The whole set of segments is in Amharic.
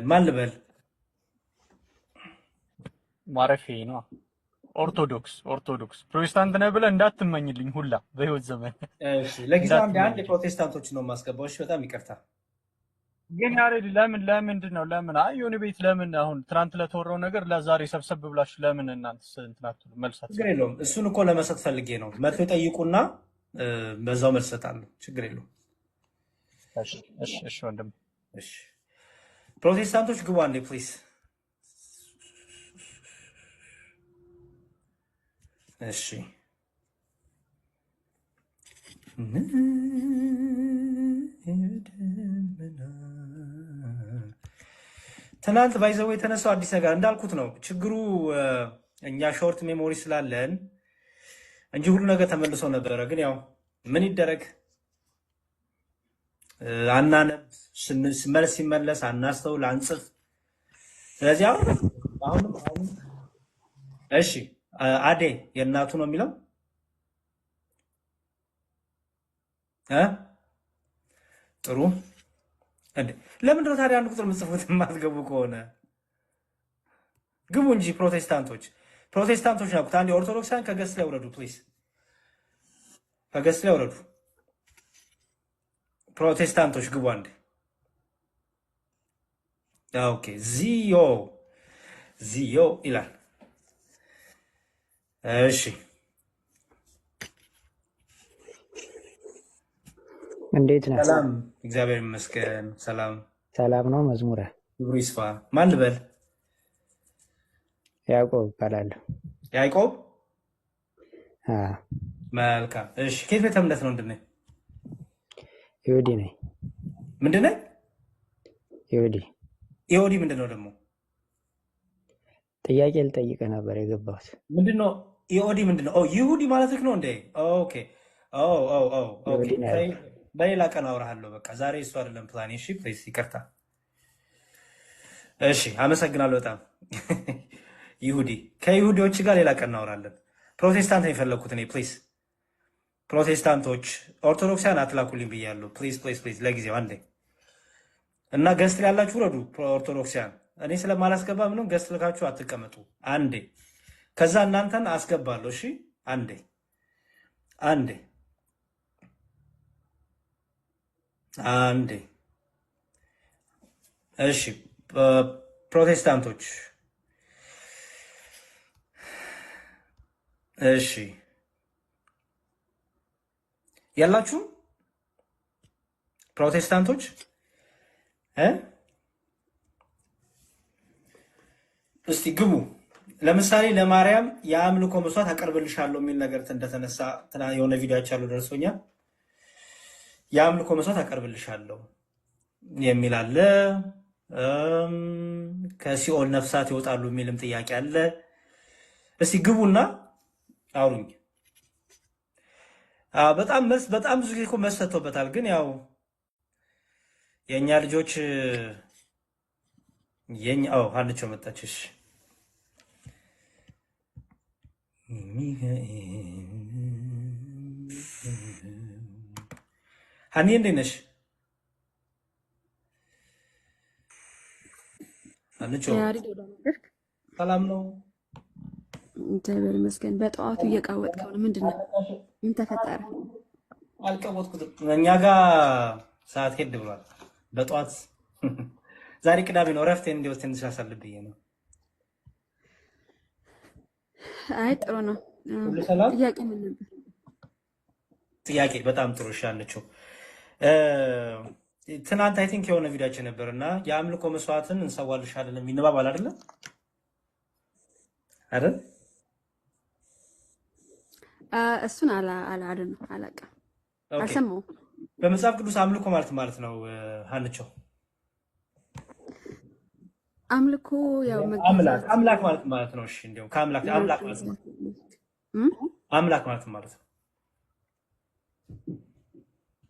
ማን ልበል? ማረፌ ነው። ኦርቶዶክስ ኦርቶዶክስ ፕሮቴስታንት ነህ ብለህ እንዳትመኝልኝ ሁላ በህይወት ዘመን። እሺ፣ ለጊዜው አንድ አንድ እንዳትመኝልኝ። ፕሮቴስታንቶች ነው የማስገባው። እሺ፣ በጣም ይቅርታ። ግን ያሬድ ለምን ለምንድን ነው ለምን አይ የሆነ ቤት ለምን አሁን ትናንት ለተወራው ነገር ለዛሬ ሰብሰብ ብላችሁ ለምን እናንተ እንትን አትሉም? መልስ ችግር አትሰጡም? የለውም። እሱን እኮ ለመስጠት ፈልጌ ነው። መጥቶ ይጠይቁና በዛው መልስ እሰጣለሁ። ችግር የለውም። እሺ እሺ እሺ ወንድም። እሺ፣ ፕሮቴስታንቶች ግቡ አንዴ please። እሺ፣ ትናንት by the way የተነሳው አዲስ ነገር እንዳልኩት ነው ችግሩ። እኛ short memory ስላለን እንጂ ሁሉ ነገር ተመልሶ ነበረ። ግን ያው ምን ይደረግ፣ አናነብ፣ መልስ ሲመለስ አናስተውል፣ አንጽፍ። ስለዚህ አሁን አሁንም አሁንም እሺ፣ አዴ የእናቱ ነው የሚለው እ ጥሩ እንዴ። ለምንድን ነው ታዲያ አንድ ቁጥር የምጽፉት የማትገቡ ከሆነ? ግቡ እንጂ ፕሮቴስታንቶች፣ ፕሮቴስታንቶች ናኩት። አንዴ ኦርቶዶክሳን ከ guest ላይ ውረዱ please፣ ከ guest ላይ ውረዱ። ፕሮቴስታንቶች ግቡ አንዴ። Okay፣ ዚዮ ዚዮ ይላል። እሺ እንዴት ነህ? ሰላም፣ እግዚአብሔር ይመስገን። ሰላም፣ ሰላም ነው። መዝሙረ ክብሩ ይስፋ። ማን ልበል? ያዕቆብ እባላለሁ። ያዕቆብ። አ፣ መልካም። እሺ፣ ከየት ቤተ እምነት ነው ወንድሜ? ይሁዲ ነኝ። ምንድን ነህ? ይሁዲ። ኢኦዲ ምንድን ነው ደግሞ? ጥያቄ ልጠይቅህ ነበር የገባሁት። ምንድን ነው ኢኦዲ ምንድን ነው? ኦ ይሁዲ ማለት ነው እንዴ? Okay። ኦ ኦ ኦ okay። ይሁዲ ነው ያልኩህ። በሌላ ቀን አወራሃለሁ። በቃ ዛሬ እሱ አይደለም ፕላኔ። እሺ please፣ ይቅርታ። እሺ አመሰግናለሁ በጣም ይሁዲ። ከይሁዲዎች ጋር ሌላ ቀን እናወራለን። ፕሮቴስታንት ነው የፈለግኩት እኔ። Please ፕሮቴስታንቶች፣ ኦርቶዶክሳን አትላኩልኝ ብያለሁ። Please please please፣ ለጊዜው አንዴ እና guest ላይ ያላችሁ ውረዱ። ኦርቶዶክሲያን እኔ ስለማላስገባ ምንም guest ልካችሁ አትቀመጡ። አንዴ ከዛ እናንተን አስገባለሁ። እሺ አንዴ አንዴ አንዴ። እሺ ፕሮቴስታንቶች፣ እሺ ያላችሁ ፕሮቴስታንቶች እ እስቲ ግቡ። ለምሳሌ ለማርያም የአምልኮ መስዋዕት አቀርብልሻለሁ የሚል ነገር እንደተነሳ የሆነ ቪዲዮ አይቻለሁ፣ ደርሶኛል። የአምልኮ መስዋዕት አቀርብልሻለሁ የሚል አለ። ከሲኦል ነፍሳት ይወጣሉ የሚልም ጥያቄ አለ። እስቲ ግቡና አውሩኝ። በጣም መልስ በጣም ብዙ ጊዜ እኮ መልስ ሰጥቶበታል። ግን ያው የእኛ ልጆች የኛ አዎ ሀንቾ መጣች። እሺ ሀኒ እንዴት ነሽ? ሀንቾ ያሬድ ወደ ነበርክ? ሰላም ነው? እግዚአብሔር ይመስገን። በጠዋቱ እየቃወጥከው ነው። ምንድን ነው? ምን ተፈጠረ? አልቀወጥኩትም። እኛ ጋር ሰዓት ሄድ ብሏል። በጠዋት ዛሬ ቅዳሜ ነው። እረፍቴን እንዲወስድ ትንሽ አሳልፍ ብዬ ነው። አይ ጥሩ ነው። ሁሉ ሰላም? ጥያቄ ምን ነበር? ጥያቄ በጣም ጥሩ። እሺ አንቺ ትናንት I think የሆነ ቪዲዮአችን ነበር እና የአምልኮ መስዋዕትን እንሰዋልሻለን የሚል ንባብ አለ አይደለ? አይደል? እሱን አላ ነው አላውቅም፣ Okay። አልሰማሁም። በመጽሐፍ ቅዱስ አምልኮ ማለት ማለት ነው ሀንቾ አምልኮ ያው አምላክ መገዛት አምላክ ማለት ማለት ነው። እሺ እንዲያውም ከአምላክ አምላክ ማለት ነው። እም? አምላክ ማለት ማለት ነው።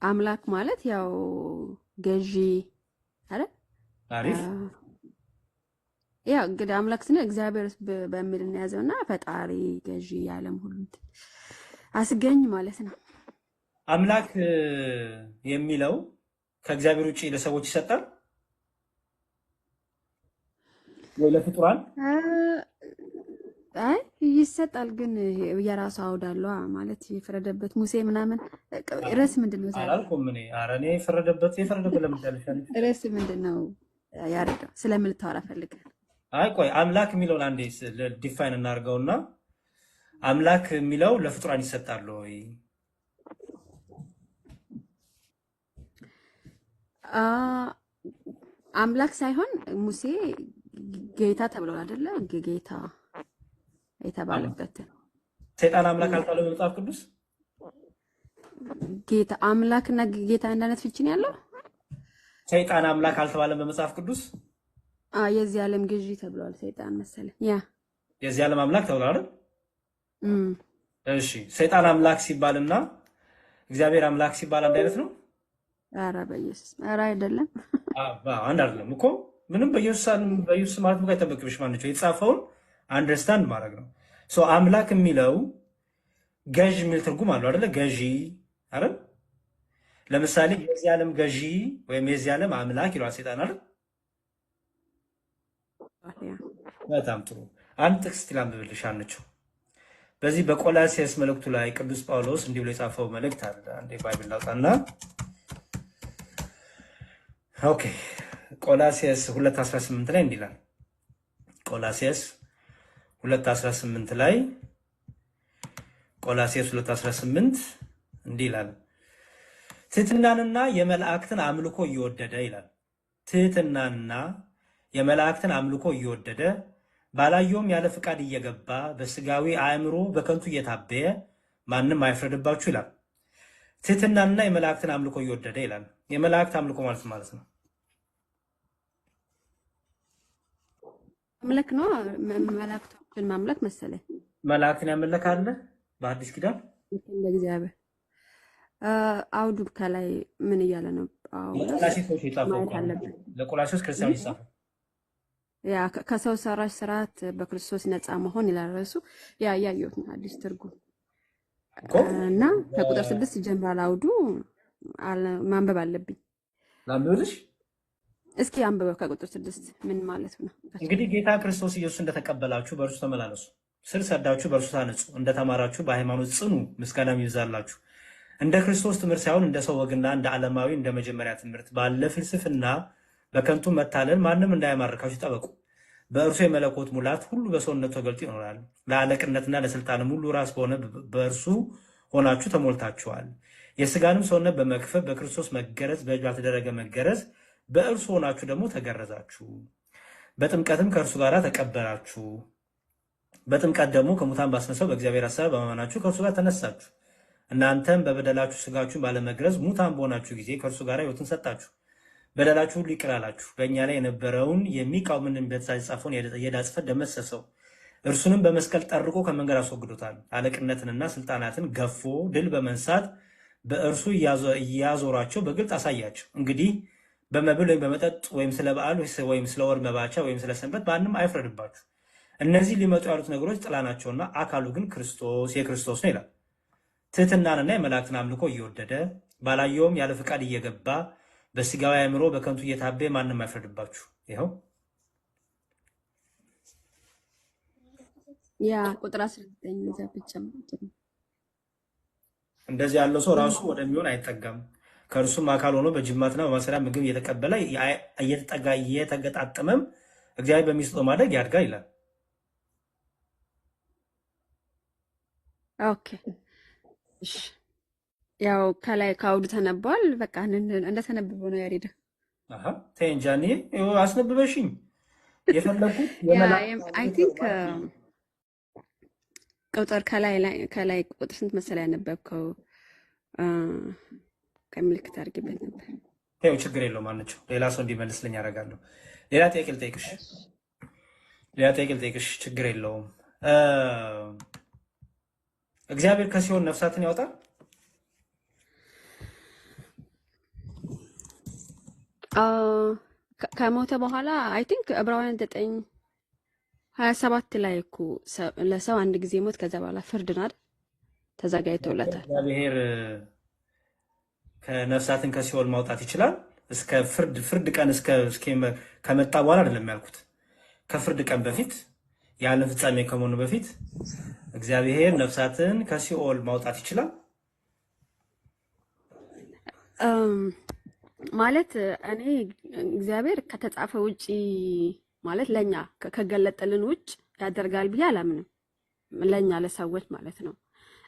አምላክ ማለት ያው ገዢ አይደል? አሪፍ። ያው እንግዲህ አምላክ ስንል እግዚአብሔር በሚል እንያዘው እና ፈጣሪ፣ ገዢ፣ የዓለም ሁሉ እንትን አስገኝ ማለት ነው። አምላክ የሚለው ከእግዚአብሔር ውጭ ለሰዎች ይሰጣል? ወይ ለፍጡራን? አይ ይሰጣል፣ ግን የራሱ አውድ አለዋ። ማለት የፈረደበት ሙሴ ምናምን ርዕስ ምንድን ነው ዛሬ? አላልኩም እኔ። ኧረ እኔ የፈረደበት የፈረደበት ለምን ትያለሽ? ርዕስ ምንድን ነው ያሬደው? ስለምን ልታወራ ፈልገህ? አይ ቆይ አምላክ የሚለውን አንዴ define እናድርገውና አምላክ የሚለው ለፍጡራን ይሰጣል ወይ? አምላክ ሳይሆን ሙሴ ጌታ ተብሏል አይደለ? ጌታ የተባለበት ሰይጣን አምላክ አልተባለም በመጽሐፍ ቅዱስ? ጌታ አምላክና ጌታ አንድ አይነት ፍቺ ነው ያለው። ሰይጣን አምላክ አልተባለም በመጽሐፍ ቅዱስ? የዚህ ዓለም ገዢ ተብሏል ሰይጣን መሰለኝ። ያ የዚህ ዓለም አምላክ ተብሏል አይደል? እሺ ሰይጣን አምላክ ሲባልና እግዚአብሔር አምላክ ሲባል አንድ አይነት ነው? ኧረ በኢየሱስ ኧረ አይደለም። አንድ አይደለም እኮ። ምንም በኢየሱስ ማለት እኮ አይጠበቅብሽ። ማለት ነው የተጻፈውን understand ማድረግ ነው። So አምላክ የሚለው ገዥ የሚል ትርጉም አለው አይደለ? ገዢ አይደል? ለምሳሌ የዚህ ዓለም ገዢ ወይም የዚህ ዓለም አምላክ ይለዋል ሰይጣን አይደል? በጣም ጥሩ። አንድ ጥቅስ ላንብብልሽ አንችው። በዚህ በቆላሲያስ መልእክቱ ላይ ቅዱስ ጳውሎስ እንዲህ ብሎ የጻፈው መልእክት አለ። አንዴ Bible ላውጣና፣ okay፣ ቆላሲያስ 2:18 ላይ እንዲህ ይላል። ቆላሲያስ 2:18 ላይ፣ ቆላሲያስ 2:18 እንዲህ ይላል። ትህትናንና የመላእክትን አምልኮ እየወደደ ይላል። ትህትናንና የመላእክትን አምልኮ እየወደደ ባላየውም ያለ ፍቃድ እየገባ በስጋዊ አእምሮ በከንቱ እየታበየ ማንም አይፍረድባችሁ ይላል። ትህትናንና የመላእክትን አምልኮ እየወደደ ይላል። የመላእክት አምልኮ ማለት ማለት ነው ማምለክ ነው። መላእክቶችን ማምለክ መሰለኝ። መላእክትን ያመለከ አለ በአዲስ ኪዳን? እንደ እግዚአብሔር አውዱ ከላይ ምን እያለ ነው ጳውሎስ? ለቆላሴሶች የጻፈው ማየት አለብን። ለቆላሴስ ክርስቲያኖች የጻፈው። ያ ከሰው ሰራሽ ስርዓት በክርስቶስ ነፃ መሆን ይላል ርዕሱ። ያ እያየሁት ነው አዲስ ትርጉም እኮ እና ከቁጥር 6 ይጀምራል አውዱ። ማንበብ አለብኝ። ላንብብልሽ? እስኪ አንብበው ከቁጥር 6 ምን ማለት ነው? እንግዲህ ጌታ ክርስቶስ ኢየሱስ እንደተቀበላችሁ በእርሱ ተመላለሱ፣ ስር ሰዳችሁ በእርሱ ታነጹ፣ እንደተማራችሁ በሃይማኖት ጽኑ፣ ምስጋናም ይብዛላችሁ። እንደ ክርስቶስ ትምህርት ሳይሆን እንደ ሰው ወግና እንደ ዓለማዊ እንደ መጀመሪያ ትምህርት ባለ ፍልስፍና በከንቱ መታለል ማንም እንዳያማርካችሁ ጠበቁ። በእርሱ የመለኮት ሙላት ሁሉ በሰውነቱ ተገልጦ ይኖራል። ለአለቅነትና ለስልጣንም ሁሉ ራስ በሆነ በእርሱ ሆናችሁ ተሞልታችኋል። የስጋንም ሰውነት በመክፈፍ በክርስቶስ መገረዝ በእጅ ባልተደረገ መገረዝ በእርሱ ሆናችሁ ደግሞ ተገረዛችሁ። በጥምቀትም ከእርሱ ጋር ተቀበራችሁ። በጥምቀት ደግሞ ከሙታን ባስነሳው በእግዚአብሔር ሐሳብ በማመናችሁ ከእርሱ ጋር ተነሳችሁ። እናንተም በበደላችሁ ስጋችሁን ባለመግረዝ ሙታን በሆናችሁ ጊዜ ከእርሱ ጋር ሕይወትን ሰጣችሁ። በደላችሁ ሁሉ ይቅር አላችሁ። በእኛ ላይ የነበረውን የሚቃወምንን በትእዛዝ የጻፈውን የዕዳ ጽሕፈት ደመሰሰው። እርሱንም በመስቀል ጠርቆ ከመንገድ አስወግዶታል። አለቅነትንና ስልጣናትን ገፎ ድል በመንሳት በእርሱ እያዞራቸው በግልጽ አሳያቸው። እንግዲህ በመብል ወይም በመጠጥ ወይም ስለ በዓል ወይም ስለ ወር መባቻ ወይም ስለ ሰንበት ማንም አይፍረድባችሁ። እነዚህ ሊመጡ ያሉት ነገሮች ጥላ ናቸውና አካሉ ግን ክርስቶስ የክርስቶስ ነው ይላል። ትህትናንና የመላእክትን አምልኮ እየወደደ ባላየውም ያለ ፍቃድ እየገባ በስጋዊ አእምሮ በከንቱ እየታበየ ማንም አይፍረድባችሁ። ይኸው። ያ ቁጥር 19 እዛ ብትጨምር ጥሩ። እንደዚህ ያለው ሰው ራሱ ወደሚሆን አይጠጋም። ከእርሱም አካል ሆኖ በጅማትና በማሰሪያ ምግብ እየተቀበለ እየተጠጋ እየተገጣጠመም እግዚአብሔር በሚሰጠው ማደግ ያድጋል ይላል። Okay እሺ፣ ያው ከላይ ከአውዱ ተነቧል። በቃ እንደተነበበው ነው ያሬድ። አሃ ተይ እንጂ እኔ ይኸው አስነብበሽኝ የፈለኩት ያ የመላእክት I think ቁጥር ከላይ ከላይ ቁጥር ስንት መሰለህ ያነበብከው? ከምልክት አድርጌበት ነበር። ተይው፣ ችግር የለውም አንቺው ሌላ ሰው እንዲመልስልኝ አደርጋለሁ። ሌላ ጥያቄ ልጠይቅሽ። ሌላ ጥያቄ ልጠይቅሽ፣ ችግር የለውም። እግዚአብሔር ከሲኦል ነፍሳትን ያወጣል? ከሞተ በኋላ I think ዕብራውያን 9:27 ላይ እኮ ለሰው አንድ ጊዜ ሞት ከዛ በኋላ ፍርድ ነው አይደል? ተዘጋጅቶለታል። እግዚአብሔር ከነፍሳትን ከሲኦል ማውጣት ይችላል። እስከ ፍርድ ቀን እስከ ከመጣ በኋላ አይደለም ያልኩት። ከፍርድ ቀን በፊት የዓለም ፍጻሜ ከመሆኑ በፊት እግዚአብሔር ነፍሳትን ከሲኦል ማውጣት ይችላል? እም፣ ማለት እኔ እግዚአብሔር ከተጻፈ ውጪ ማለት ለኛ ከገለጠልን ውጭ ያደርጋል ብዬ አላምንም። ለኛ ለሰዎች ማለት ነው።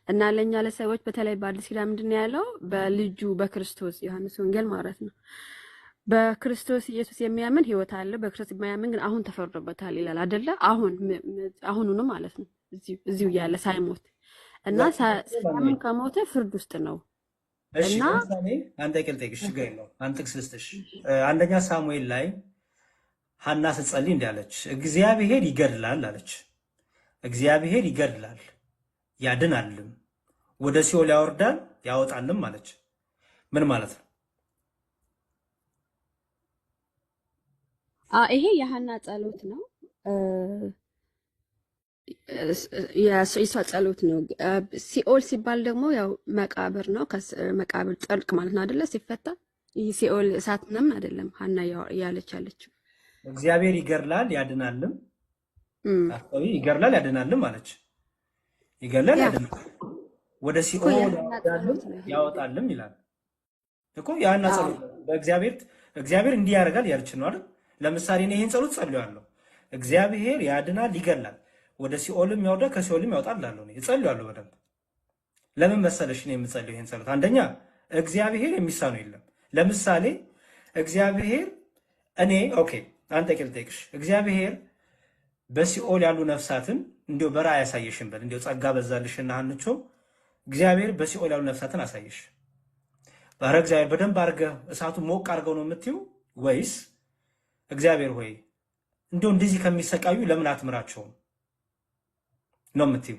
እና ለኛ ለሰዎች በተለይ በአዲስ ኪዳን ምንድን ነው ያለው? በልጁ በክርስቶስ ዮሐንስ ወንጌል ማለት ነው። በክርስቶስ ኢየሱስ የሚያምን ሕይወት አለው፣ በክርስቶስ የማያምን ግን አሁን ተፈርዶበታል ይላል አይደለ? አሁን አሁኑኑ ማለት ነው፣ እዚሁ እያለ ሳይሞት እና ሳያምን ከሞተ ፍርድ ውስጥ ነው። እሺ እና ለምሳሌ አንድ ጥያቄ ልጠይቅሽ፣ ችግር የለውም። አንድ ጥቅስ ልስጥሽ። አንደኛ ሳሙኤል ላይ ሐና ስትጸልይ እንዲህ አለች፣ እግዚአብሔር ይገድላል አለች። እግዚአብሔር ይገድላል ያድናልም፣ ወደ ሲኦል ያወርዳል ያወጣልም አለች። ምን ማለት ነው? ይሄ የሐና ጸሎት ነው። የእሷ ጸሎት ነው። ሲኦል ሲባል ደግሞ ያው መቃብር ነው። መቃብር ጥልቅ ማለት ነው አይደለ? ሲፈታ ይህ ሲኦል እሳት ምናምን አይደለም። ሐና እያለች ያለችው እግዚአብሔር ይገድላል ያድናልም፣ እም፣ አስተውይ፣ ይገድላል ያድናልም አለች። ይገድላል ያ ያድናል፣ ወደ እኮ ሲኦል የሐና ያወርዳልም ጸሎት ነው ይሄ። ያወጣልም ይላል እኮ የሐና አዎ ጸሎት ነው። በእግዚአብሔር እግዚአብሔር እንዲህ ያደርጋል ያለች ነው አይደል? ለምሳሌ እኔ ይህን ጸሎት ጸልያለሁ። እግዚአብሔር ያድናል፣ ይገድላል፣ ወደ ሲኦልም ያወርዳል፣ ከሲኦልም ያወጣል እላለሁ። እኔ እጸልያለሁ በደንብ። ለምን መሰለሽ እኔ የምጸልየው ይህን ጸሎት? አንደኛ እግዚአብሔር የሚሳነው የለም። ለምሳሌ እግዚአብሔር እኔ okay፣ አንድ ጥያቄ ልጠይቅሽ። እግዚአብሔር በሲኦል ያሉ ነፍሳትን እንዲሁ በራእይ ያሳየሽን በል፣ እንዲሁ ጸጋ በዛልሽና አንቾ እግዚአብሔር በሲኦል ያሉ ነፍሳትን አሳየሽ። ኧረ እግዚአብሔር በደንብ አድርገህ እሳቱን ሞቅ አድርገው ነው የምትይው ወይስ እግዚአብሔር ሆይ እንዲሁ እንደዚህ ከሚሰቃዩ ለምን አትምራቸውም ነው የምትይው?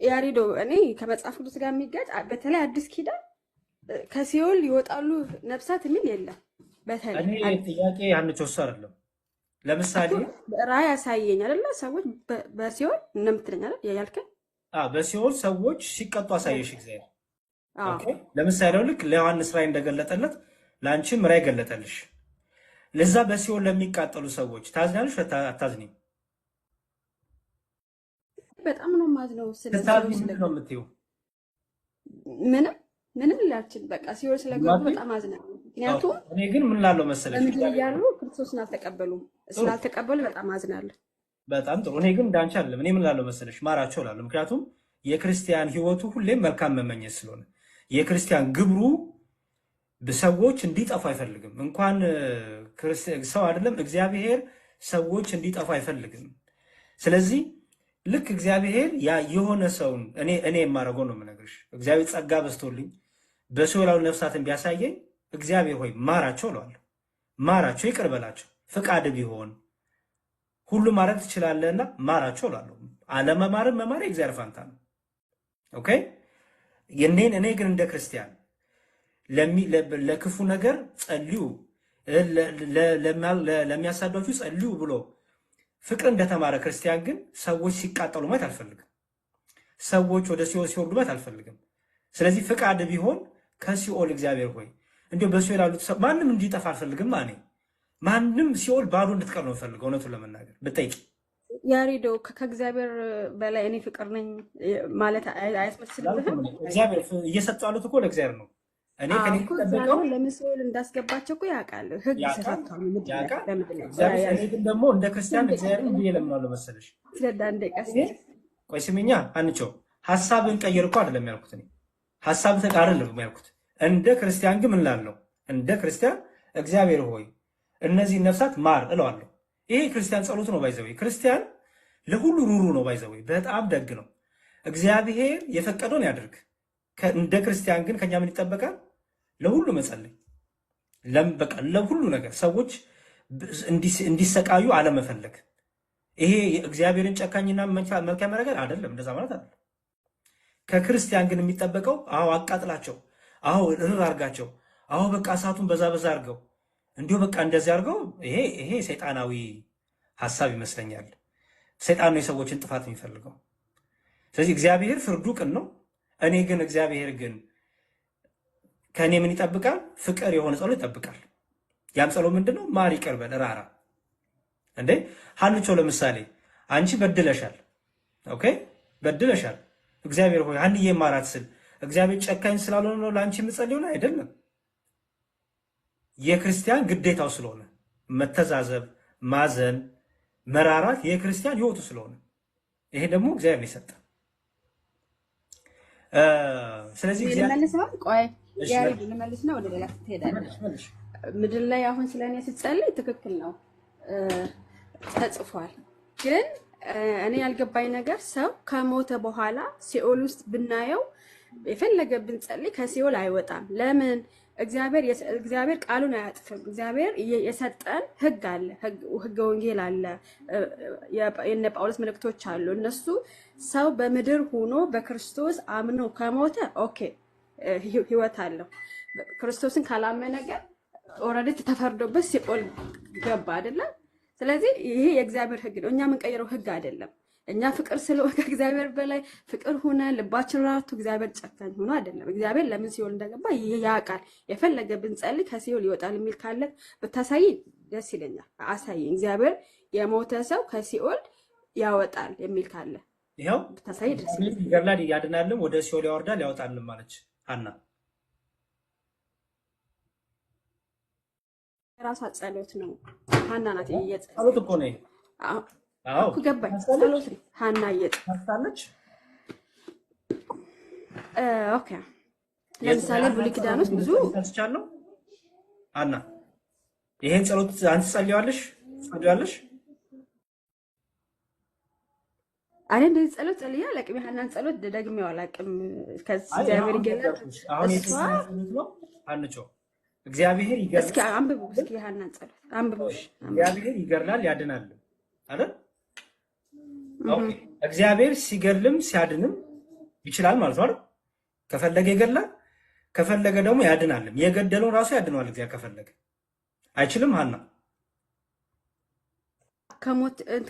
ያሬዶ እኔ ከመጽሐፍ ቅዱስ ጋር የሚጋጭ በተለይ አዲስ ኪዳን ከሲኦል ይወጣሉ ነፍሳት የሚል የለም። በተለይ እኔ አዲስ ጥያቄ አንቾ እሱ አይደለም። ለምሳሌ እኮ ራእይ ያሳየኝ አይደለ? ሰዎች በሲኦል ነው የምትለኝ አይደል ያልከኝ? በሲኦል ሰዎች ሲቀጡ አሳየሽ እግዚአብሔር። አዎ okay፣ ለምሳሌ ልክ ለዮሐንስ ራእይ እንደገለጠለት ለአንቺም ራእይ ገለጠልሽ። ለዛ በሲኦል ለሚቃጠሉ ሰዎች ታዝኛለሽ አታዝኚም? በጣም ነው የማዝነው ስለ ስታዝኚ ሲኦል ምንድን ስለገቡ ነው የምትይው? ምንም ምንም ላልችል በቃ ሲኦል ስለገቡ ማቲ በጣም አዝናለሁ። ምክንያቱም እኔ ግን ምን ላለው መሰለሽ በምድር እግዚአብሔር እያሉ ክርስቶስን አልተቀበሉም። ጥሩ ስላልተቀበሉ በጣም አዝናለሁ። በጣም ጥሩ። እኔ ግን እንዳንቺ አይደለም። እኔ ምን ላለው መሰለሽ ማራቸው እላለሁ። ምክንያቱም የክርስቲያን ሕይወቱ ሁሌም መልካም መመኘት ስለሆነ የክርስቲያን ግብሩ ሰዎች እንዲጠፉ አይፈልግም። እንኳን ሰው አይደለም እግዚአብሔር ሰዎች እንዲጠፉ አይፈልግም። ስለዚህ ልክ እግዚአብሔር ያ የሆነ ሰውን እኔ የማደርገው ነው የምነግርሽ። እግዚአብሔር ጸጋ በዝቶልኝ በሲኦል ያሉ ነፍሳትን ቢያሳየኝ እግዚአብሔር ሆይ ማራቸው እለዋለሁ። ማራቸው፣ ይቅር በላቸው፣ ፍቃድ ቢሆን ሁሉ ማድረግ ትችላለህና ማራቸው እላለሁ። አለመማርም መማር የእግዚአብሔር ፋንታ ነው። okay እኔ ግን እንደ ክርስቲያን ለክፉ ነገር ጸልዩ፣ ለሚያሳዷችሁ ጸልዩ ብሎ ፍቅር እንደተማረ ክርስቲያን ግን ሰዎች ሲቃጠሉ ማየት አልፈልግም። ሰዎች ወደ ሲኦል ሲወርዱ ማየት አልፈልግም። ስለዚህ ፍቃድ ቢሆን ከሲኦል እግዚአብሔር ሆይ እንዲሁ በሲኦል ያሉት ማንም እንዲጠፋ አልፈልግም። እኔ ማንም ሲኦል ባዶ እንድትቀር ነው የምፈልገው። እውነቱን ለመናገር ብጠይቅ ያሬዶ ከእግዚአብሔር በላይ እኔ ፍቅር ነኝ ማለት አያስመስልብህም? እግዚአብሔር እየሰጡ ያሉት እኮ ለእግዚአብሔር ነው። እኔ ከኔ እኮ የሚጠበቀው እግዚአብሔር ለምን ሲኦል እንዳስገባቸው እኮ ያውቃል። ሕግ ያውቃል ተሰጥቷል ምድር ላይ ያውቃል ለምድር ላይ እግዚአብሔር። እኔ ግን ደግሞ እንደ ክርስቲያን እግዚአብሔርን ብዬ እለምናለሁ መሰለሽ። አስረዳ እንደቀስ እኔ ቆይ ስሚኛ አንቸው ሀሳብን ቀይር እኮ አይደለም ያልኩት። እኔ ሀሳብ አይደለም ያልኩት። እንደ ክርስቲያን ግን ምን እላለሁ? እንደ ክርስቲያን እግዚአብሔር ሆይ እነዚህ ነፍሳት ማር እለዋለሁ። ይሄ ክርስቲያን ጸሎት ነው። by the way ክርስቲያን ለሁሉ ሩሩ ነው። by the way በጣም ደግ ነው። እግዚአብሔር የፈቀደውን ያድርግ። እንደ ክርስቲያን ግን ከኛ ምን ይጠበቃል? ለሁሉ መጸለይ፣ በቃ ለሁሉ ነገር ሰዎች እንዲሰቃዩ አለመፈለግ። ይሄ እግዚአብሔርን ጨካኝና መልካም ያደርጋል አይደለም፣ እንደዛ ማለት አይደለም። ከክርስቲያን ግን የሚጠበቀው አዎ አቃጥላቸው፣ አዎ እርር አድርጋቸው፣ አዎ በቃ እሳቱን በዛ በዛ አድርገው፣ እንዲሁ በቃ እንደዚህ አድርገው። ይሄ ሰይጣናዊ ሀሳብ ይመስለኛል። ሰይጣን ነው የሰዎችን ጥፋት የሚፈልገው። ስለዚህ እግዚአብሔር ፍርዱ ቅን ነው። እኔ ግን እግዚአብሔር ግን ከእኔ ምን ይጠብቃል? ፍቅር የሆነ ጸሎት ይጠብቃል። ያም ጸሎት ምንድነው? ማር፣ ይቅር በል፣ ራራ። እንዴ ሀንቾ ለምሳሌ አንቺ በድለሻል። Okay በድለሻል። እግዚአብሔር ሆይ ሀንዬ ማራት ስል እግዚአብሔር ጨካኝ ስላልሆነ ነው ለአንቺ የምጸልየው ነው አይደለም። የክርስቲያን ግዴታው ስለሆነ መተዛዘብ፣ ማዘን፣ መራራት የክርስቲያን ሕይወቱ ስለሆነ ይሄ ደግሞ እግዚአብሔር ነው የሰጠ። ስለዚህ እኔ እግዚአብሔር ልመልስ አሁን? ቆይ እሺ ያሬድ መልሽ ልመልስ ነው፣ ወደ ሌላ ትሄዳለህ። መልሽ መልሽ። ምድር ላይ አሁን ስለ እኔ ስትጸልይ ትክክል ነው እ፣ ተጽፏል። ግን እኔ ያልገባኝ ነገር ሰው ከሞተ በኋላ ሲኦል ውስጥ ብናየው የፈለገ ብንጸልይ ከሲኦል አይወጣም። ለምን? እግዚአብሔር ቃሉን አያጥፍም። እግዚአብሔር የሰጠን ሕግ አለ፣ ሕገ ወንጌል አለ፣ የነ ጳውሎስ መልእክቶች አሉ። እነሱ ሰው በምድር ሆኖ በክርስቶስ አምኖ ከሞተ okay ሕይወት አለው። ክርስቶስን ካላመነ ግን already ተፈርዶበት ሲኦል ገባ አይደለም። ስለዚህ ይሄ የእግዚአብሔር ሕግ ነው። እኛ የምንቀይረው ሕግ አይደለም። እኛ ፍቅር ስለሆነ ከእግዚአብሔር በላይ ፍቅር ሆነ ልባችን ራቱ እግዚአብሔር ጨካኝ ሆኖ አይደለም። እግዚአብሔር ለምን ሲኦል እንደገባ ያውቃል። የፈለገ ብንጸልይ ከሲኦል ይወጣል የሚል ካለ ብታሳይ ደስ ይለኛል። አሳይኝ። እግዚአብሔር የሞተ ሰው ከሲኦል ያወጣል የሚል ካለ ይኸው ብታሳይ ደስ እግዚአብሔር ይለኛል። ይገድላል ያድናልም፣ ወደ ሲኦል ያወርዳል ያወጣልም አለች ሐና። የራሷ ጸሎት ነው። ሀና ናት ጸሎት እየጸለየች እኮ ነው ይሄ። አዎ አዎ እኮ ገባኝ። ታስታለች ጸሎት ነው ሀና ታስታለች። Okay ለምሳሌ የሐናን ብሉይ ኪዳን ጸሎት ውስጥ ብዙ እንድጸልይ ተስቻለሁ። ሐና ይሄን ጸሎት አንቺ ጸልዋለሽ ጸልዋለሽ? እኔ እንደዚህ ጸሎት ጸልዬ አላውቅም። የሀናን ጸሎት ደግሜው አላውቅም። ከዚህ አይ ይኸው እግዚአብሔር አሁን ይገላል ነገርኩሽ። አሁን እሷ የትኛው ጸሎት ነው ሐንቾ? እግዚአብሔር እስኪ ይገድላል አንብቡ፣ እስኪ የሀናን ጸሎት አንብቡ፣ እሺ አንብቡ። እግዚአብሔር ይገድላል ያድናልም አይደል? Okay እህ እግዚአብሔር ሲገድልም ሲያድንም ይችላል ማለት ነው አይደል? ከፈለገ ይገድላል፣ ከፈለገ ደግሞ ያድናልም። የገደለውን ራሱ ያድነዋል እግዚአብሔር ከፈለገ። አይችልም ሐና?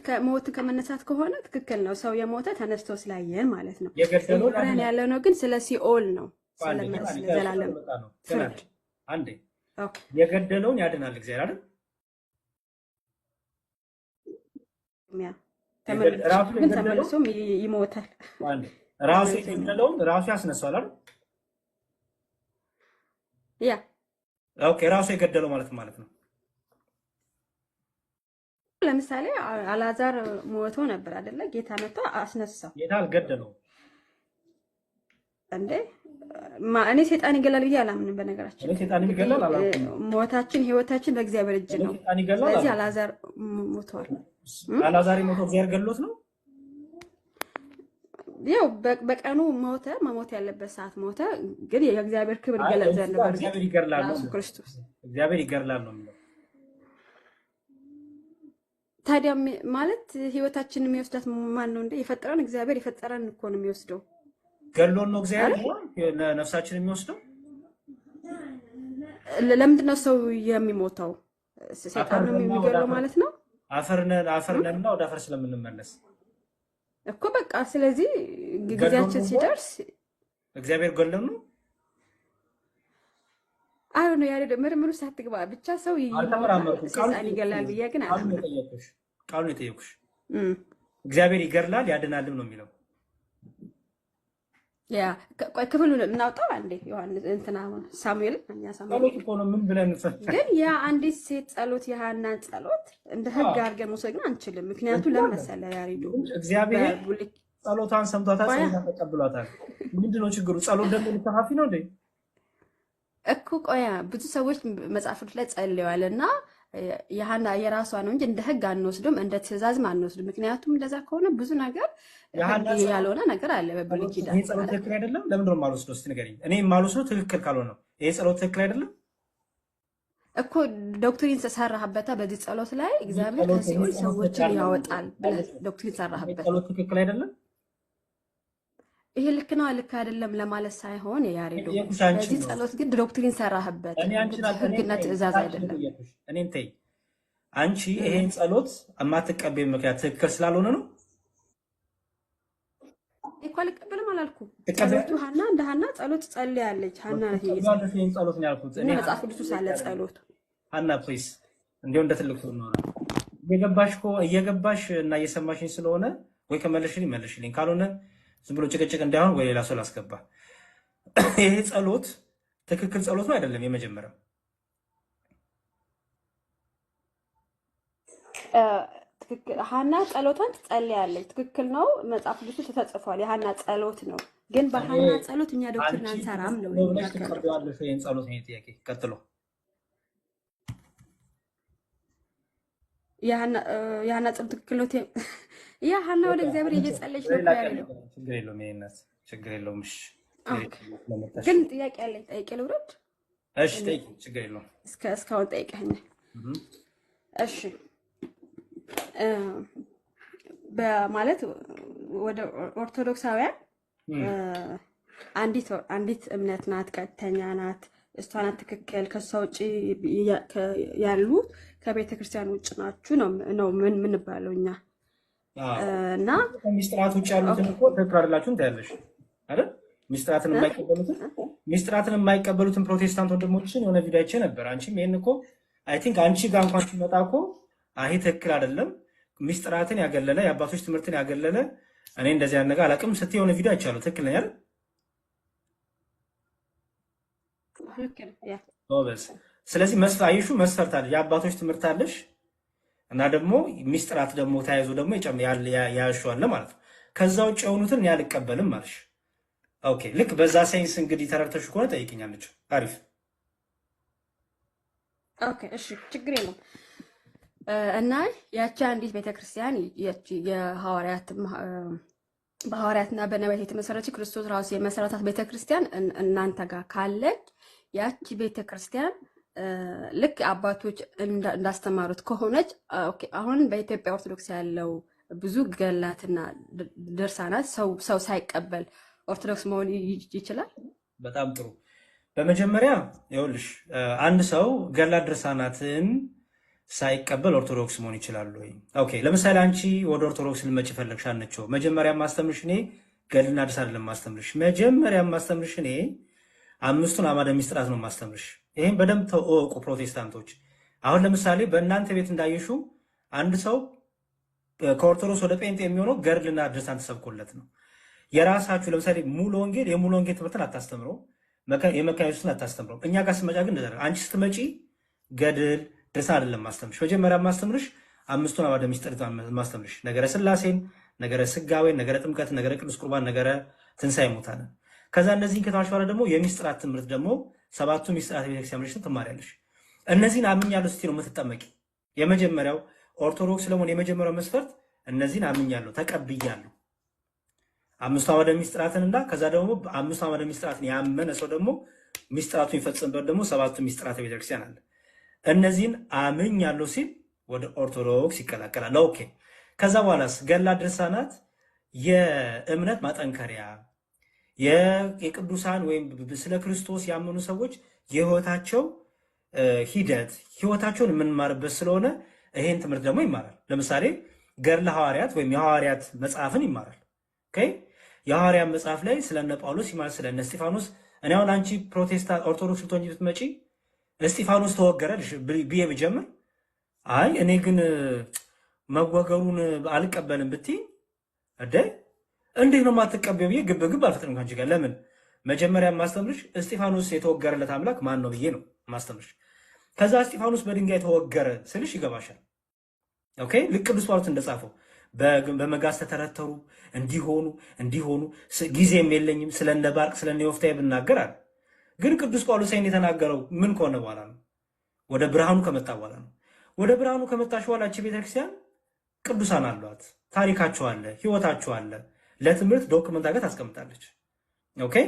ከሞት ከመነሳት ከሆነ ትክክል ነው። ሰው የሞተ ተነስቶ ስላየን ማለት ነው። የገደለውን እያወራን ያድናል። ያለ ነው ግን ስለ ሲኦል ነው፣ አንዴ ገና ስለ ገና ዘላለም ልመጣ ነው። ገና ፍርድ። አንዴ Okay የገደለውን ያድናል እግዚአብሔር አይደል? ያ ተመልሶ ራሱ ግን የገደለውን ተመልሶም ይሞታል። አንዴ ራሱ ተመልሶ ይሞታል። የገደለውን ራሱ ያስነሳዋል አይደል? ያ Okay ራሱ የገደለው ማለት ማለት ነው። ለምሳሌ አልዓዛር ሞቶ ነበር አይደለ? ጌታ መጥቶ አስነሳው። ጌታ አልገደለውም። እንዴ እኔ ሴጣን ይገላል ብዬ አላምንም። በነገራችን እኔ ላይ ሴጣን እንግዲህ ይገላል አላልኩም። ሞታችን ህይወታችን በእግዚአብሔር እጅ እኔ ነው። ሴጣን ይገላል ስለዚህ አላልኩም። አልዓዛር ሞቷል። አልዓዛር የሞተው እግዚአብሔር ገድሎት ነው። ያው በቀኑ ሞተ፣ መሞት ያለበት ሰዓት ሞተ። ግን የእግዚአብሔር ክብር አይ ይገለጥ እዚህ ዘንድ ጋር በእርግጥ እግዚአብሔር ይገድላል ነው ራሱ የሚለው። ክርስቶስ እግዚአብሔር ይገድላል ነው የሚለው። ታዲያ ማለት ህይወታችንን የሚወስዳት ማን ነው እንዴ? የፈጠረን እግዚአብሔር የፈጠረን እኮ ነው የሚወስደው ገድሎን ነው እግዚአብሔር አይደል? ነፍሳችን የሚወስደው። ለምንድን ነው ሰው የሚሞተው? ሰይጣን አፈር ነው ነንና ወደ የሚገለው አፈር ማለት ነው አፈር ነን አፈር ነንና ወደ አፈር ስለምንመለስ እኮ በቃ። ስለዚህ ገድሎን ጊዜያችን ነው ሲደርስ እግዚአብሔር ገድሎን ነው። አይ ነው ያሬድ ምርምሩ ሳትግባ ብቻ ሰው ይሞታል፣ አልተመራመርኩም። ቃሉን ሰይጣን ይገላል ብዬ ግን ቃሉን አላምንም። የጠየኩሽ ቃሉን የጠየኩሽ እም። እግዚአብሔር ይገድላል ያድናልም ነው የሚለው። ያ ቆይ ክፍሉን እናውጣው አንዴ። ዮሐንስ እንትና ሳሙኤል እኛ ሳሙኤል ጸሎት እኮ ነው። ምን ብለን ግን ያ አንዲት ሴት ጸሎት የሐናን ጸሎት እንደ ህግ አድርገን መውሰድ ግን አንችልም። ምክንያቱ ለምን መሰለህ ያሬዱ እግዚአብሔር በብሉይ ጸሎቷን ሰምቷታል፣ ቆያ ጸሎቷን ተቀብሏታል። ምንድን ነው ችግሩ? ጸሎት ደግሞ ሊከፋፊ ነው እንዴ? እኮ ቆያ ብዙ ሰዎች መጽሐፍ ቅዱስ ላይ ጸልየዋል እና የሐና የራሷ ነው እንጂ እንደ ህግ አንወስድም፣ እንደ ትእዛዝም አንወስድም። ምክንያቱም እንደዛ ከሆነ ብዙ ነገር የሐና ህግ ጸሎት ያልሆነ ነገር አለ በብሉይ ይሄ ኪዳን ጸሎት አይደል? ትክክል አይደለም። ለምንድን ነው የማልወስደው? እስኪ ንገሪኝ። እኔ የማልወስደው ትክክል ካልሆነ ነው። ይሄ ጸሎት ትክክል አይደለም። እኮ doctrine ሰራህበታ። በዚህ ጸሎት ላይ ይህ እግዚአብሔር ጸሎት ይህ ከሲኦል ጸሎት ትክክል ሰዎችን አይደለም። ያወጣል ብለህ doctrine ይሄ ሰራህበት። ጸሎት ትክክል አይደለም። ይሄ ልክ ነው ልክ አይደለም ለማለት ሳይሆን ያሬዶ፣ የጠየኩሽ አንቺን በዚህ ነው። ጸሎት ግን doctrine ሰራህበት፣ እኔ አንቺን እኔን ህግና ተይ፣ ትእዛዝ አንቺን አይደለም። የጠየኩሽ እኔን ተይ። አንቺ ይሄን ጸሎት የማትቀበይ ምክንያት ትክክል ስላልሆነ ነው። እኮ አልቀበልም አላልኩም። ጸሎቱ ትቀበያለሽ? ሀና እንደ ሀና ጸሎት ጸልያለች። ሀና ናት ትቀበያለሽ እየጸለየች ይሄን ጸሎት ነው ያልኩት እና እኔ። መጽሐፍ ቅዱስ ውስጥ አለ ጸሎቱ። ሀና please፣ እንዲሁ እንደ ትልቅ ሰው እናወራ። እየገባሽ እኮ እየገባሽ እና እየሰማሽኝ ስለሆነ ወይ ከመለሽልኝ መልሽልኝ፣ ካልሆነ ዝም ብሎ ጭቅጭቅ እንዳይሆን ወይ ሌላ ሰው ላስገባ። ይሄ ጸሎት ትክክል ጸሎት ነው አይደለም? የመጀመሪያው እ፣ ትክክል ሀና ጸሎቷን ትጸልያለች። ትክክል ነው። መጽሐፍ ቅዱስ ውስጥ ተጽፏል። የሀና ጸሎት ነው። ግን እኔ በሀና ጸሎት እኛ doctrine አንቺ አንሰራም ነው ትክክል ነው ብለሽ እያልኩ ያለሁት። ትቀበያለሽ ይሄን ጸሎት ነው ጥያቄ። ቀጥሎ የሀና የሀና ጸሎት ትክክል ነው። ያ ሀና ወደ በቃ እግዚአብሔር እየጸለየች ነው ሌላ እኮ ቀን ያለው። ችግር የለውም። ይሄን ችግር የለውም። እሺ okay። ስለመጣሽ ግን ጥያቄ አለኝ። ጠይቄ ልውረድ? እሺ፣ እኔ ጠይቂ፣ ችግር የለውም። እስካሁን ጠይቀኸኛል። እህ። እሺ እ፣ በማለት ወደ ኦርቶዶክሳውያን እም። አንዲት አንዲት እምነት ናት፣ ቀጥተኛ ናት፣ እሷ ናት ትክክል። ከእሷ ውጭ ያሉት ከቤተ ክርስቲያን ውጭ ናችሁ ነው ነው ምን ምንባለው እኛ አዎ እና ከሚስጥራት ውጭ ያሉትን okay እኮ ትክክል አይደላችሁም ትያለሽ አይደል? ሚስጥራትን እ? የማይቀበሉትን ሚስጥራትን የማይቀበሉትን ፕሮቴስታንት ወንድሞችን የሆነ ቪዲዮ አይቼ ነበር። አንቺም ይሄን እኮ I think አንቺ ጋር እንኳን ሲመጣ እኮ አይ ትክክል አይደለም፣ ሚስጥራትን ያገለለ የአባቶች ትምህርትን ያገለለ እኔ እንደዚህ አይነት ነገር አላውቅም ስትይ የሆነ ቪዲዮ አይቻለሁ። ትክክል ነኝ አይደል? ልክ ነው yeah ጎበዝ። ስለዚህ አየሹ መስፈርት አለ፣ የአባቶች ትምህርት አለሽ እና ደግሞ ሚስጥራት ደግሞ ተያይዞ ደግሞ ያያሹ አለ ማለት ነው። ከዛ ውጭ የሆኑትን እኔ አልቀበልም አለሽ። okay ልክ በዛ sense እንግዲህ ተረድተሽ ከሆነ ጠይቅኛለች። አሪፍ። okay እሺ ችግር የለውም። እና ያቺ አንዲት ቤተክርስቲያን ያቺ የሐዋርያት በሐዋርያትና በነቢያት የተመሰረተች ክርስቶስ ራሱ የመሰረታት ቤተክርስቲያን እናንተ ጋር ካለች ያቺ ቤተክርስቲያን ልክ አባቶች እንዳስተማሩት ከሆነች okay፣ አሁን በኢትዮጵያ ኦርቶዶክስ ያለው ብዙ ገድላትና ድርሳናት ሰው ሳይቀበል ኦርቶዶክስ መሆን ይችላል? በጣም ጥሩ። በመጀመሪያ ይኸውልሽ አንድ ሰው ገድላት ድርሳናትን ሳይቀበል ኦርቶዶክስ መሆን ይችላል ወይ? okay ለምሳሌ አንቺ ወደ ኦርቶዶክስ ልመጭ ፈለግሽ አንቸው መጀመሪያ ማስተምርሽ እኔ ገድልና ድርሳን አይደለም ማስተምርሽ። መጀመሪያ ማስተምርሽ እኔ አምስቱን አዕማደ ምስጢራት ነው ማስተምርሽ። ይሄን በደንብ ተወቁ ፕሮቴስታንቶች። አሁን ለምሳሌ በእናንተ ቤት እንዳየሹ አንድ ሰው ከኦርቶዶክስ ወደ ጴንጤ የሚሆነው ገድልና ድርሳን ተሰብኮለት ነው። የራሳችሁ ለምሳሌ ሙሉ ወንጌል የሙሉ ወንጌል ትምህርትን አታስተምረው፣ የመካነ ኢየሱስን አታስተምረው። እኛ ጋር ስትመጫ ግን እንደዛ አይደለም። አንቺ ስትመጪ ገድል ድርሳን አይደለም ማስተምርሽ። መጀመሪያ ማስተምርሽ አምስቱን አዕማደ ምስጢር ማስተምርሽ፣ ነገረ ስላሴን፣ ነገረ ስጋዌን፣ ነገረ ጥምቀት፣ ነገረ ቅዱስ ቁርባን፣ ነገረ ትንሣኤ ሙታንን። ከዛ እነዚህን ከተማርሽ በኋላ ደግሞ የሚስጥራት ትምህርት ደግሞ ሰባቱ ሚስጥራት ቤተክርስቲያን ብለሽ ትማሪያለሽ። እነዚህን አምኛለሁ ስትይ ነው የምትጠመቂ። የመጀመሪያው ኦርቶዶክስ ለመሆን የመጀመሪያው መስፈርት እነዚህን አምኛለሁ ተቀብያለሁ አምስቱ አዕማደ ሚስጥራትንና ከዛ ደግሞ አምስቱ አዕማደ ሚስጥራትን ያመነ ሰው ደግሞ ሚስጥራቱን ይፈጽምበት ደግሞ ሰባቱ ሚስጥራት ቤተክርስቲያን አለ። እነዚህን አምኛለሁ ሲል ወደ ኦርቶዶክስ ይቀላቀላል። okay። ከዛ በኋላስ ገድላት ድርሳናት የእምነት ማጠንከሪያ የቅዱሳን ወይም ስለ ክርስቶስ ያመኑ ሰዎች የህይወታቸው ሂደት ህይወታቸውን የምንማርበት ስለሆነ ይሄን ትምህርት ደግሞ ይማራል። ለምሳሌ ገድለ ሐዋርያት ወይም የሐዋርያት መጽሐፍን ይማራል። okay የሐዋርያት መጽሐፍ ላይ ስለነ ጳውሎስ ይማራል፣ ስለነ እስጢፋኖስ። እኔ አሁን አንቺ ፕሮቴስታንት ኦርቶዶክስ ብትሆኚ ብትመጪ እስጢፋኖስ ተወገረ ብዬ ብጀምር አይ እኔ ግን መወገሩን አልቀበልም ብትይ እደ እንዴት ነው የማትቀበይው ብዬ ግብ ግብ አልፈጥርም ከአንቺ ጋር። ለምን መጀመሪያ የማስተምርሽ እስጢፋኖስ የተወገረለት አምላክ ማን ነው ብዬ ነው የማስተምርሽ። ከዛ እስጢፋኖስ በድንጋይ ተወገረ ስልሽ ይገባሻል። okay ልክ ቅዱስ ጳውሎስ እንደጻፈው በመጋዝ ተተረተሩ እንዲሆኑ እንዲሆኑ ጊዜም የለኝም ስለነ ባርቅ ስለነ ዮፍታሔ ብናገር አለ። ግን ቅዱስ ጳውሎስ ይሄን የተናገረው ምን ከሆነ በኋላ ነው? ወደ ብርሃኑ ከመጣ በኋላ ነው። ወደ ብርሃኑ ከመጣሽ በኋላ እቺ ቤተክርስቲያን ቅዱሳን አሏት፣ ታሪካቸው አለ፣ ህይወታቸው አለ። ለትምህርት document አድርጋ ታስቀምጣለች። okay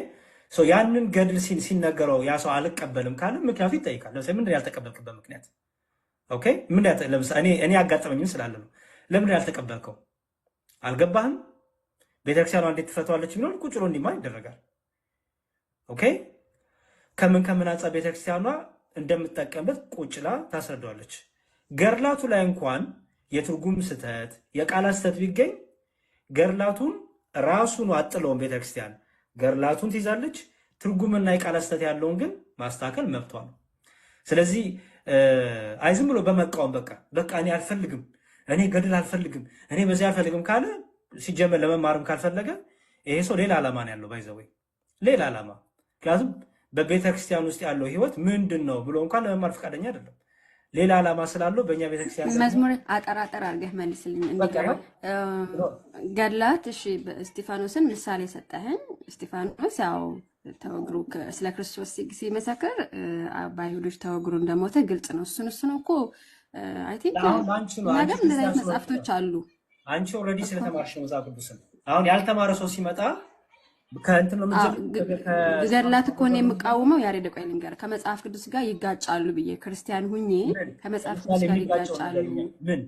so ያንን ገድል ሲነገረው ያ ሰው አልቀበልም ካለ ምክንያቱ ይጠይቃል። ለምሳሌ ምንድን ነው ያልተቀበልክበት ምክንያት? okay ምን ለምሳሌ እኔ ያጋጠመኝም ስላለ ነው። ለምንድን ነው ያልተቀበልከው? አልገባህም? ቤተክርስቲያኗ እንዴት ትፈተዋለች የሚለውን ቁጭ ብሎ እንዲማር ይደረጋል። okay ከምን ከምን አንጻር ቤተክርስቲያኗ እንደምትጠቀምበት ቁጭላ ታስረዳዋለች። ገድላቱ ላይ እንኳን የትርጉም ስህተት የቃላት ስህተት ቢገኝ ገድላቱን ራሱን አጥለውን ቤተክርስቲያን ገድላቱን ትይዛለች። ትርጉምና የቃላት ስህተት ያለውን ግን ማስተካከል መብቷ ነው። ስለዚህ አይ ዝም ብሎ በመቃወም በቃ በቃ እኔ አልፈልግም፣ እኔ ገድል አልፈልግም፣ እኔ በዚህ አልፈልግም ካለ ሲጀመር ለመማርም ካልፈለገ ይሄ ሰው ሌላ ዓላማ ነው ያለው። By the way ሌላ ዓላማ። ምክንያቱም በቤተክርስቲያን ውስጥ ያለው ህይወት ምንድን ነው ብሎ እንኳን ለመማር ፈቃደኛ አይደለም። ሌላ ዓላማ ስላለው በእኛ ቤተክርስቲያን ደግሞ መዝሙር አጠር አጠር አድርገህ መልስልኝ በቃ እንዲገባኝ። ይኸው ገድላት እሺ፣ እስጢፋኖስን ምሳሌ ሰጠኸኝ። እስጢፋኖስ ያው ተወግሮ ስለ ክርስቶስ ሲመሰክር በአይሁዶች ተወግሮ እንደሞተ ግልጽ ነው። እሱን እኮ I think አሁን አንቺ ነው እኛ አንቺ ጋርም እንደዚህ ክርስቲያን አይነት ስለሆንሽ ነው። መጽሐፍቶች አሉ አንቺ already እኮ። ስለተማርሽ ነው መጽሐፍ ቅዱስን። አሁን ያልተማረ ሰው ሲመጣ ከእንትን ነው አዎ፣ የምትጀምሪው፣ ገድላት እኮ እኔ የምቃወመው ያሬድ፣ ቆይ ልንገርህ፣ ከመጽሐፍ ቅዱስ ጋር ይጋጫሉ ብዬ ክርስቲያን ሁኜ ምን ከመጽሐፍ ለምሳሌ ቅዱስ ጋር የሚጋጨው ይጋጫሉ። ንገሪኝ። ምን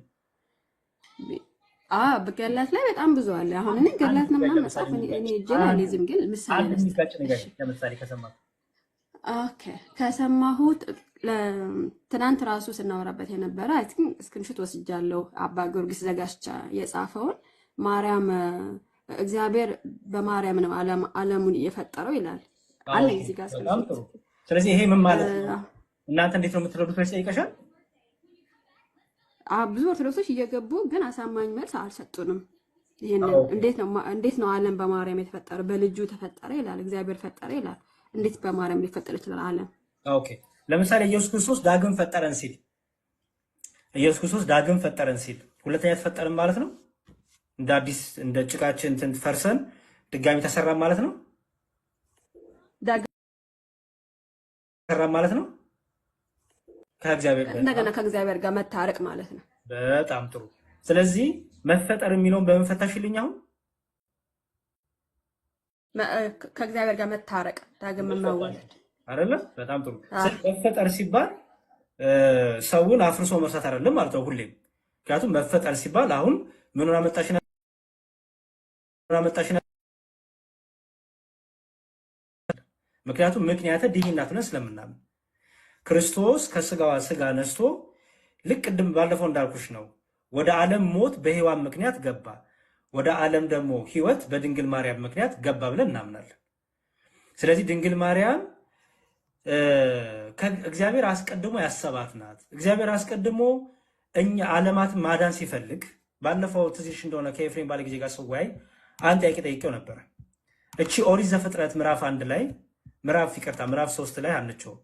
በገድላት ላይ በጣም ብዙ አለ። አሁን እኔ አንድ ገድላት ነው የሚጋጭ ምናምን ለምሳሌ መጽሐፍ እኔ የሚጋጭ እኔ እጄ ላይ አንድ አልይዝም፣ ግን ምሳሌ አንድ ልስጥ። የሚጋጭ እሺ ንገሪኝ ለምሳሌ ከሰማህ። Okay፣ ከሰማሁት ትናንት ራሱ ስናወራበት የነበረ I think screenshot ወስጃለሁ። አባ ጊዮርጊስ ዘጋስጫ የጻፈውን ማርያም እግዚአብሔር በማርያም ነው ዓለሙን እየፈጠረው ይላል አለኝ Okay እዚህ ጋር በጣም screenshot። ጥሩ። ስለዚህ ይሄ ምን ማለት ነው? እናንተ እንዴት ነው የምትረዱት ብለሽ ጠይቀሻል? ብዙ ኦርቶዶክሶች እየገቡ ግን አሳማኝ መልስ አልሰጡንም። ይህንን Okay እንዴት ነው ዓለም በማርያም የተፈጠረው? በልጁ ተፈጠረ ይላል፣ እግዚአብሔር ፈጠረ ይላል። እንዴት በማርያም ሊፈጠር ይችላል ዓለም? Okay። ለምሳሌ ኢየሱስ ክርስቶስ ዳግም ፈጠረን ሲል ኢየሱስ ክርስቶስ ዳግም ፈጠረን ሲል ሁለተኛ ተፈጠረን ማለት ነው። እንደ አዲስ እንደ ጭቃችን እንትን ፈርሰን ድጋሚ ተሰራን ማለት ነው። ዳግም ተሰራን ማለት ነው ከእግዚአብሔር ጋር። እንደገና ከእግዚአብሔር ጋር መታረቅ ማለት ነው። በጣም ጥሩ። ስለዚህ መፈጠር የሚለውን በምን ፈታሽልኝ? አሁን ከእግዚአብሔር ጋር መታረቅ፣ ዳግም መፈጠር መወለድ። አይደለ? በጣም ጥሩ። አዎ። ስለዚህ መፈጠር ሲባል ሰውን አፍርሶ መርሳት አይደለም ማለት ነው ሁሌም። ምክንያቱም መፈጠር ሲባል አሁን ምኑን አመጣሽና አመጣሽና ምክንያቱም ምክንያተ ድኅነት ብለን ስለምናምን ክርስቶስ ከስጋዋ ስጋ ነስቶ ልክ ቅድም ባለፈው እንዳልኩሽ ነው። ወደ ዓለም ሞት በሔዋን ምክንያት ገባ፣ ወደ ዓለም ደግሞ ሕይወት በድንግል ማርያም ምክንያት ገባ ብለን እናምናለን። ስለዚህ ድንግል ማርያም እግዚአብሔር አስቀድሞ ያሰባት ናት። እግዚአብሔር አስቀድሞ እኛ ዓለማትን ማዳን ሲፈልግ ባለፈው ትዝ ይልሽ እንደሆነ ከኤፍሬም ባለ ጊዜ ጋር ስወያይ አንድ ጥያቄ ጠይቄው ነበረ። እቺ ኦሪት ዘፍጥረት ምዕራፍ 1 ላይ ምዕራፍ ይቅርታ ምዕራፍ 3 ላይ አንቸው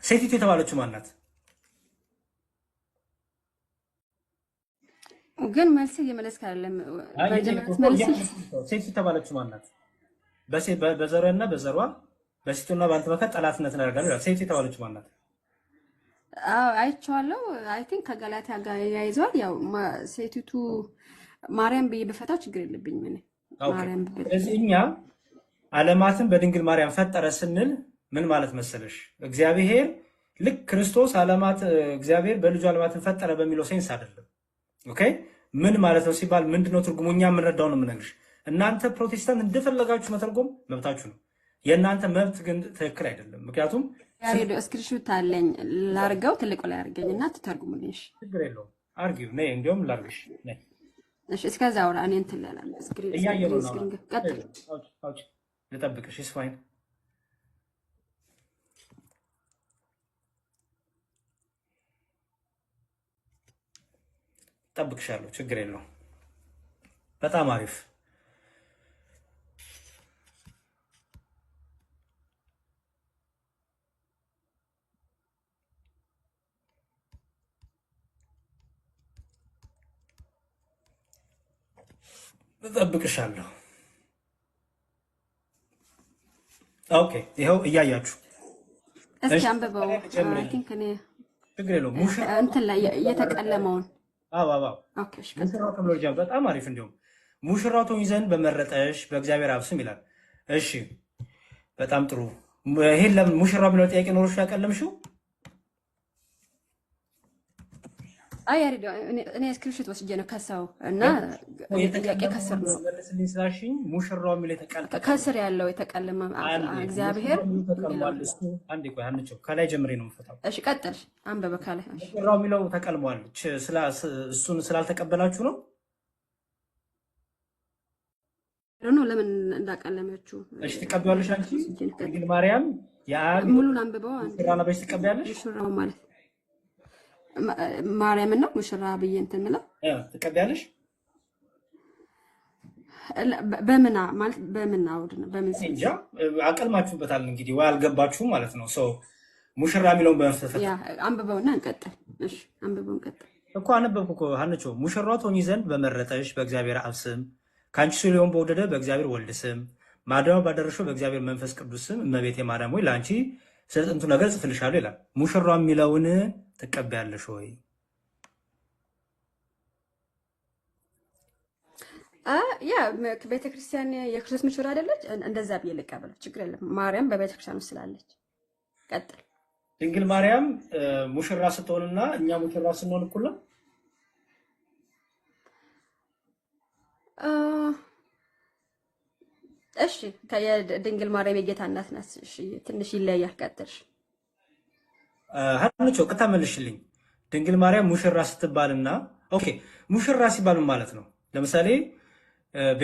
ሴቲቱ የተባለችው ማን ናት? ግን መልስ እየመለስክ አይደለም። አይ መጀመሪያ እየጠየኩህ እኮ መልስ እየመለስኩ ነው። ሴቲቱ የተባለችው ማን ናት? በዘሯና በዘሯ በሴቱና በአንተ መካከል ጠላትነት እናደርጋለን ይላል። ሴቲቱ የተባለችው ማን ናት? አዎ አይቼዋለሁ። I think ከገላትያ ጋር ያይዘዋል። ያው ሴቲቱ ማርያም ብዬ ብፈታው ችግር የለብኝም እኔ Okay። ማርያም ብል ስለዚህ እኛ ዓለማትን በድንግል ማርያም ፈጠረ ስንል ምን ማለት መሰለሽ? እግዚአብሔር ልክ ክርስቶስ ዓለማት እግዚአብሔር በልጁ ዓለማትን ፈጠረ በሚለው sense አይደለም። Okay ምን ማለት ነው ሲባል ምንድነው ትርጉሙ? እኛ የምንረዳው ነው የምነግርሽ። እናንተ ፕሮቴስታንት እንደፈለጋችሁ መተርጎም መብታችሁ ነው። የእናንተ መብት ግን ትክክል አይደለም። ምክንያቱም ያሬዶ screenshot አለኝ ላርገው፣ ትልቁ ላይ አርገኝ እና ትተርጉሙልኝ። እሺ ችግር የለውም አርጊው። ነይ እንዲያውም ላርግሽ። ነይ እሺ፣ እስከዛ አውራ እኔ እንትን እላለሁ። Screen እያየሁ ነው። Green screen ቀጥል። አውጪ አውጪ፣ ልጠብቅሽ። It's fine ጠብቅሻለሁ። ችግር የለውም። በጣም አሪፍ። እጠብቅሻለሁ። Okay ይኸው እያያችሁ። እስኪ እሺ አንብበው። ከላይ I ልጀምርልሽ። think እኔ ችግር የለውም። ሙሽራው እንትን ላይ የተቀለመውን አዎ አዎ አዎ። Okay፣ እሺ ቀጥል። ሙሽራው ከሚለው ልጀምር። በጣም አሪፍ። እንዲሁም ሙሽራው ትሆኚ ዘንድ በመረጠሽ በእግዚአብሔር አብ ስም ይላል። እሺ በጣም ጥሩ። ይሄን ለምን ሙሽራው የሚለው ጥያቄ ኖሮሽ ያቀለምሽው? አይ ያሬዶ፣ እኔ screenshot ወስጄ ነው ከሰው እና እኔ ጥያቄ ከስር የተቀለመውን ነው መልስልኝ ስላልሽኝ ሙሽራው የሚለው ከስር ያለው የተቀለመ አንዴ እግዚአብሔር ሙሽራው የሚለው የሚለው ተቀልሟል። እሱ አንዴ ቆይ አንቸው ከላይ ጀምሬ ነው የምፈታው። እሺ ቀጥል፣ አንብበ ካለ። እሺ ሙሽራው የሚለው ተቀልሟል። እሱን ስላልተቀበላችሁ ነው። ነው ለምን እንዳቀለመችው። እሺ ትቀበያለሽ? አንቺ ወስጄ ልቀጥል። ድንግል ማርያም የአብ ሙሉን አንብበው አንዴ። ሙሽራ ነው ብለሽ ትቀበያለሽ? ሙሽራው ማለት ማርያምን ነው ሙሽራ ብዬ እንትን የምለው። ትቀበያለሽ? በምን ማለት በምን አውድ ነው በምን እኔ እንጃ። sense? አቀልማችሁበታል እንግዲህ ወይ አልገባችሁም ማለት ነው። ሰው ሙሽራ የሚለውን በመፍተፈት Yeah፣ አንብበውና እንቀጥል። እሺ አንብበው እንቀጥል። እኮ አነበብኩ እኮ ሀንቾ። ሙሽራው ትሆኚ ዘንድ በመረጠሽ በእግዚአብሔር አብ ስም፣ ከአንቺ ሰው ሊሆን በወደደ በእግዚአብሔር ወልድ ስም፣ ማደሪያው ባደረሽው በእግዚአብሔር መንፈስ ቅዱስ ስም እመቤቴ ማርያም ሆይ ለአንቺ ስለ ጥንቱ ነገር ጽፍልሻለሁ ይላል። ሙሽራው የሚለውን ትቀበያለሽ ወይ? Yeah፣ ቤተክርስቲያን የክርስቶስ ሙሽራ አይደለች? እንደዛ ብዬ ልቀበለው፣ ችግር የለም። ማርያም በቤተክርስቲያን ውስጥ ስላለች። ቀጥል። ድንግል ማርያም ሙሽራ ስትሆንና እኛ ሙሽራ ስንሆን እኩል ነው? እሺ የድንግል ማርያም የጌታ እናት ናት። እሺ ትንሽ ይለያል። ቀጥል። ሀንቾ ቅታ መልሽልኝ። ድንግል ማርያም ሙሽራ ስትባልና okay፣ ሙሽራ ሲባል ምን ማለት ነው? ለምሳሌ